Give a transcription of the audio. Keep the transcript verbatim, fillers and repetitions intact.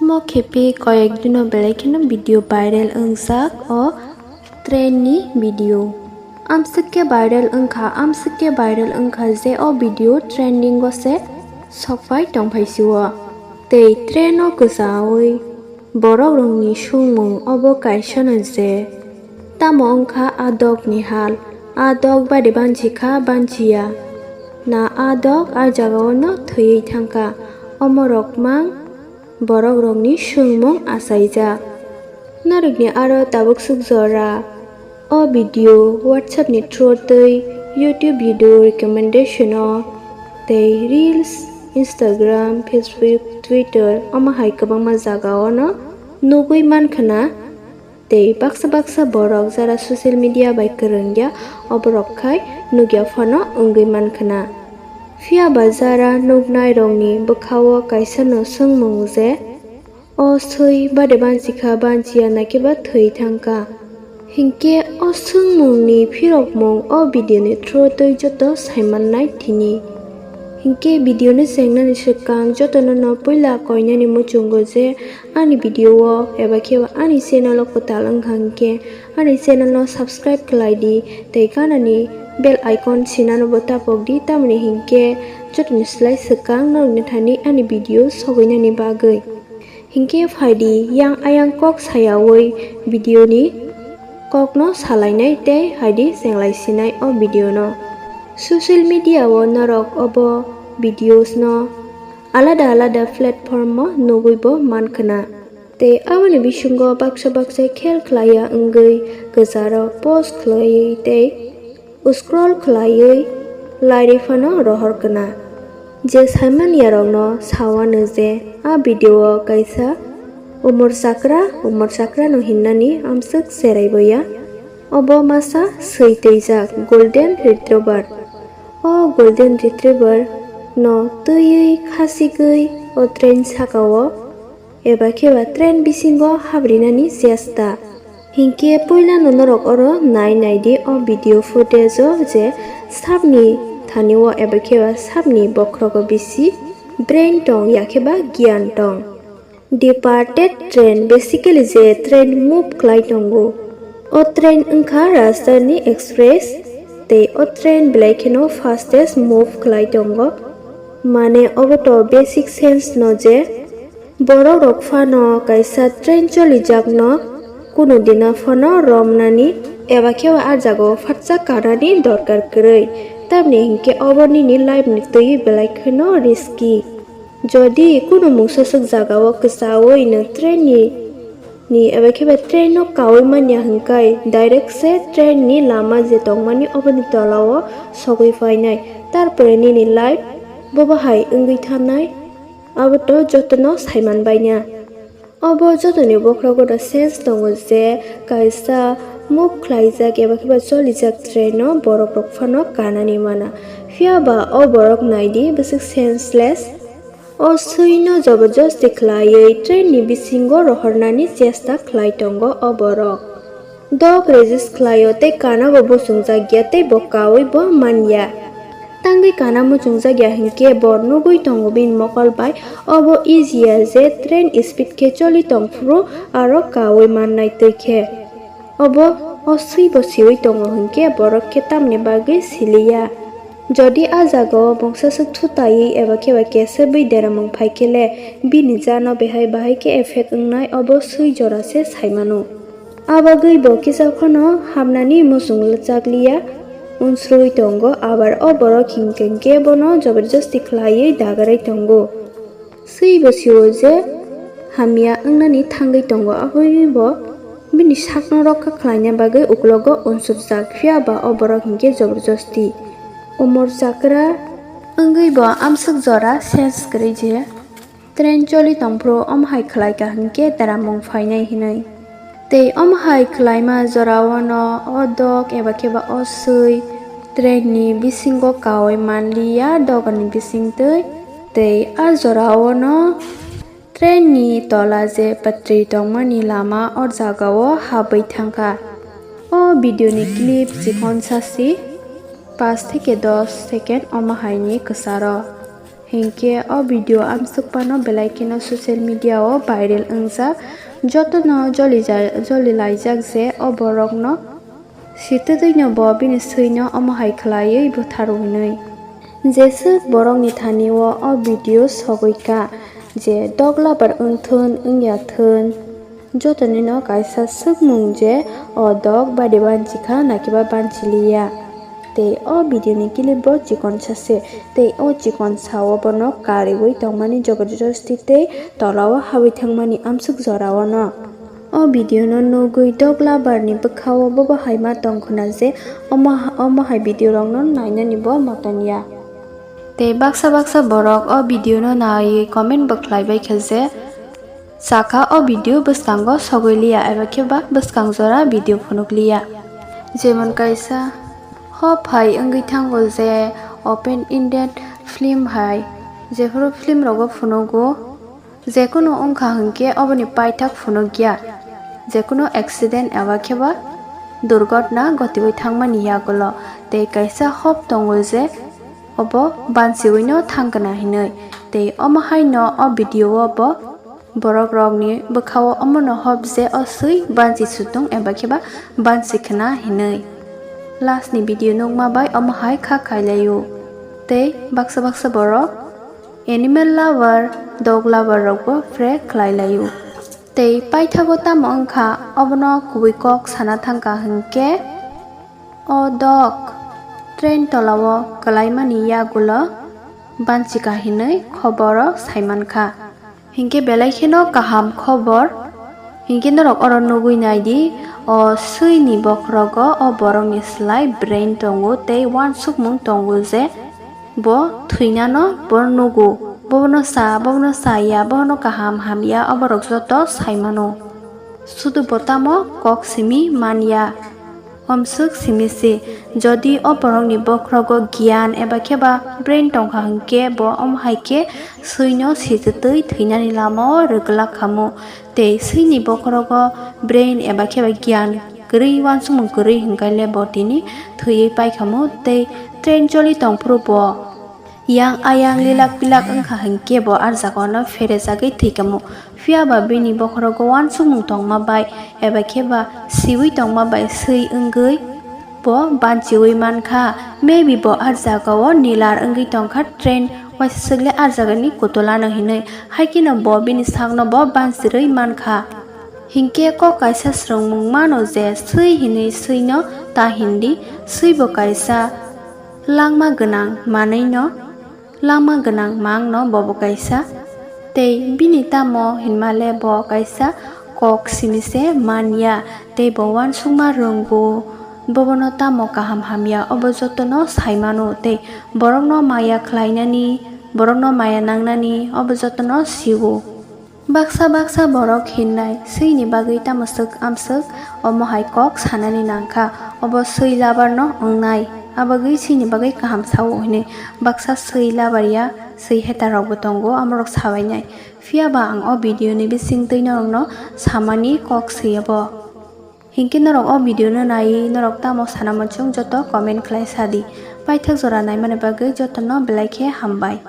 Omo khe pi koyek dino belai kheno video viral wngjak o train ni video. Amswk khe viral wngkha, amswk khe viral wngkha je o video trending o se sokphai tongphai si o. Tei train o kwchaui borok rokni swngmung obo kaisa no je, tamo wngkha a dok ni hal, a dok bade banchi kha banchiya, na a dok a jaga o no thwiwi thangkha, omo rok mang borok rokni swngmung achaijak. Norokni aro tabuk swk jora o video WhatsApp ni through twi YouTube video recommendation o tei reels, Instagram, Facebook, Twitter omo hai kwbangma jaga o no nugwi mankha na. Tei baksa baksa borok jara social media bai kwrwngya, oborok khai nukya phano wngwi mankha na. Phiya ba jara nuknai rokni bwkha o kaisa no swngmung je, o swi bade banchi kha banchiya na khe ba thwi thang kha? Hinkhe o swngmung ni phirokmung o video ni through twi joto saimannai tini. Hinkhe video no chengnani swkang jotono no puila koinani muchungo je ani video o eba khe ani channel o kwtal wngkha hinkhe ani channel no subscribe khlai di tei ganani bell icon sinano bo tapok di, tamoni hinkhe jotoni slai swkang norokni thani ani video sogwinani bagwi. Hinkhe phaidi yang ayang kok sayaui video ni kokno salainai tei haidi chenglai sinai o video no. Social media o norok obo videos no alada alada platform o nugui bo mankhna. Tei aboni bisingo baksa baksa khel khlaiya wngwi kwcharo post khlaiwi tei scroll khlaiwi lairwi phano rohor kna. Je saimanyarokno sawano je a video o kaisa umor chakra, umor chakra no hinnani amswk cherai boya. Obo masa swi twijak golden retriever. O golden retriever no twiwi khasigwi o train saka o eba khe ba train bisingo habrinani chesta. Hinkhe puilano norok oro nai nai di o video footage o je sapni thani o eba khe ba sapni bokhrogo bisi brain tong ya khe ba giyan tong. Departed train, basically je train move khlai tongo. O train wngkha Rajdhani Express tei o train belai kheno fastest move khlai tongo. Mane obo to basic sense no je borok rok phano kaisa train cholijakno kunu dina phano romnani eba khe o a jagao phatsa kanani dorkar kwrwi, tamni hinkhe obo nini life ni twiwi belai kheno risky. Jodi kunu mungsaswk jagao kwchaui nwng train ni, ni eba khe ba train no kaui manya hwnkhai direct se train ni lama je tongmani oboni tolao sogwi phainai, tarpore nini life bobo hai wngwi thanai. Abo to jotono saiman baina. Obo jotoni bokhrogo da sense tongo je kaisa move khlaijak eba khe ba cholijak train no borok rok phano kanani mana. Phiya ba o borok naidi bwswk senseless. O swino joborjosti khlaiwi train ni bisingo rohornani chesta khlai tongo o borok. Dok resist khlaio tei kana bo buchungjak ya tei bo kaui bo man ya. Tangwi kana muchungjak ya hinkhe bo nugui tongo bini mokol bai, obo easy ya je train speed khe choli tongphuru aro kaui mannai twi khe. Obo o swi bo siui tongo hinkhe borok khe tamni bagwi siliya. Jodi a jagao mungsaswk thutaiwi eba khe ba kesebwi deramung phaikhe le bini jano behai bahai khe effect wngnai obo swi jora se saimano. Abagwi bo kisa phano hamnani muchung chakliya, unsrui tongo, abar o borok hinkhe hinkhe bono joborjosti khlaiwi dagarai tongo. Swi bo sio je hamya wngnani thangwi tongo, aboni bo bini sakno rokha khlaina bagwi uklogo unsukjak, phiya ba o borok hinkhe joborjosti umor chakra wngwi bo amswk jora sense kwrwi je. Train choli tongphuru omo hai khlai kha hinkhe deramung phainai hinwi. Tei omo hai khlaima jorao no o dok eba khe ba o swi train ni bisingo kaui manliya dogani bisingtwi. Tei a jorao no train ni tola je patri tongmani lama o jagao habwi thangkha. O video ni clip chikonsa si, paanch theke dos second omo hai ni kwcharo. Hinkhe o video amswk phano belai kheno social media o viral wngjak. Jotono joli ja-, joli laijak je o borokno sitwtwino bo bini swino omo hai khlaiwi butharwi hwnwi. Jeswk borokni thani o, o video sogwi kha je dog lover wngthun wngya thun. Jotonino kaisa swkmung je o dog bade banchi kha nakiba banchi liya. Tei o video ni clip bo chikon sa se, tei o chikon sa o bono kariwi tongmani jobor josti tei tola o habwi thangmani amswk jora o no. O video no nugwi dog lover ni bwkha o bobo hai ma tong khwna je omo ha-, omo hai video rok no nainani bo motom ya. Tei baksa baksa borok o video no naiwi comment bo khlai bai kha je, sakha o video bwskango sogwi liya eba khe ba bwskang jora video phunuk liya. Jemon kaisa hop hai wngwi thango je open ended film hai, jephuru film rogo phunugo, jekunu wngkha hinkhe oboni paithak phunukya, jekunu accident eba khe ba durgotna ghotiwi thangmani yagulo, tei kaisa hop tongo je obo banchiwino thangkna hinwi, tei omo haino o video o bo borok rokni bwkha o omono hop je o swi banchi sutung eba khe ba banchi khna hinwi. Last ni video nukma bai omo hai kha khailaiu, tei baksa baksa borok animal lover, dog lover rokbo pray khlai laio. Tei paithago tamo wngkha, obono kubui kok sana thangkha hinkhe, o dog train tolao kwlaimani yagulo banchikha hinwi khoboro saimankha. Hinkhe belai kheno kaham khobor. Hinkhe norok oro nugwi naidi, o swini bokhorogo o borokni slai brain tongo tei uansukmung tongo je bo thwinano bo nugo, bobono sa, bobono sa ya, bobono kaham hamya, oborok joto saimano. Sudu bo tamo kok simi manya. Omswk simi se, jodi o borokni bokhorogo giyan eba khe ba brain tongkha hinkhe bo omo hai khe swino sitwtwi thwinani lama o rwglak khamu. Tei swini bokhorogo brain eba khe ba giyan kwrwi, uansukmung kwrwi hinkhe le bo tini thwiwi paikhamu tei train choli tongphuru bo yang ayang lilak pilak wngkha hinkhe bo ah jagao no pherejagwi thwikhamu. Phiya ba bini bokhorogo uansukmung tongma bai eba khe ba siwi tongma bai swi wngwi bo banchiwi mankha. Maybe bo ah jagao nilar wngwi tongkha, train waisa swkle ah jagani kutulano hinwi, haikheno bo bini sakno bo banchirwi mankha. Hinkhe kok kaisa swrwngmung mano je swi hinwi swino ta hindi, swi bo kaisa langma gwnang manwino, langma gwnang mangno bobo kaisa. Tei bini tamo hinmale bo kaisa kok simi se manya, tei bo uansukma rwngo, bobono tamo kaham hamya obo jotono saimano, tei borokno maya khlainani, borokno maya nangnani obo jotono sio. Baksa baksa borok hinnai, swini bagwi tamo swk amswk omo hai kok sanani nangkha, obo swi labar no wngnai, abagwi swini bagwi kaham sao hinwi. Baksa swi labar ya, swi hetar rokbo tongo, amorok sabainai. Phiya ba ang o video ni bisingtwi norokno samani kok swi obo. Hinkhe norok o video no naiwi norok tamo sana muchung joto comment khlai sadi. Paithak jora naimani bagwi jotono belai khe hambai.